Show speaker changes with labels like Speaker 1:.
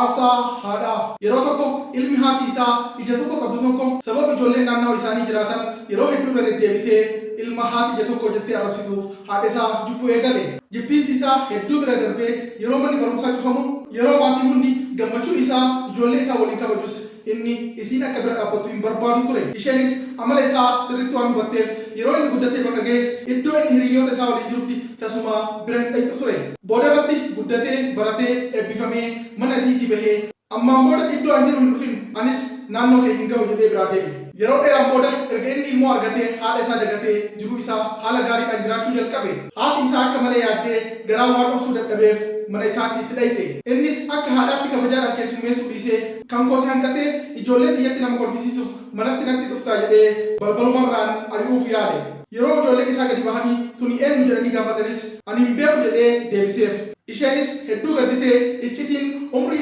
Speaker 1: Aarsaa haadhaa. Yeroo tokko ilmi haati isaa ija tokko qabdu tokko sababa ijoolleen naannawa isaanii jiraatan yeroo hedduu irra deddeebitee ilma haati ija tokkoo jettee arrabsituuf haadha isaa jibbuu eegale. Jibbiinsi isaa hedduu bira darbee yeroo manni barumsaa cufamu, yeroo maatiin hundi gammachuu isaa ijoollee isaa waliin kabajus inni isiin akka bira dhaabbattu hin barbaadu ture. Isheenis amala isaa sirriitti waan hubatteef yeroo inni guddatee bakka gahes iddoo inni hiriyyoota isaa waliin jirutti tasumaa bira hin dhayxu ture. Booda irratti guddatee, baratee, eebbifamee mana isiitii bahee ammaan booda iddoo an jiru hin dhufin anis naannoo kee hin gahu jedhee biraa deeme. Yeroo dheeraan booda erga inni ilmoo argatee haadha isaa dagatee jiruu isaa haala gaariidhaan jiraachuu jalqabe. Haati isaa akka malee yaaddee garaan waan obsuu dadhabeef mana isaatti itti dhayxe. Innis akka haadhaatti kabajaadhaan keessummeessuu dhiisee kan koo si hanqatee ijoollee tiyyatti nama kolfisiisuuf manatti natti dhuftaa jedhee balbalumarraan ari'uuf yaale. Yeroo ijoolleen isaa gadi bahanii tuni eennu jedhanii gaafatanis ani hin beeku jedhee deebiseef. Isheenis hedduu gadditee iccitiin umrii.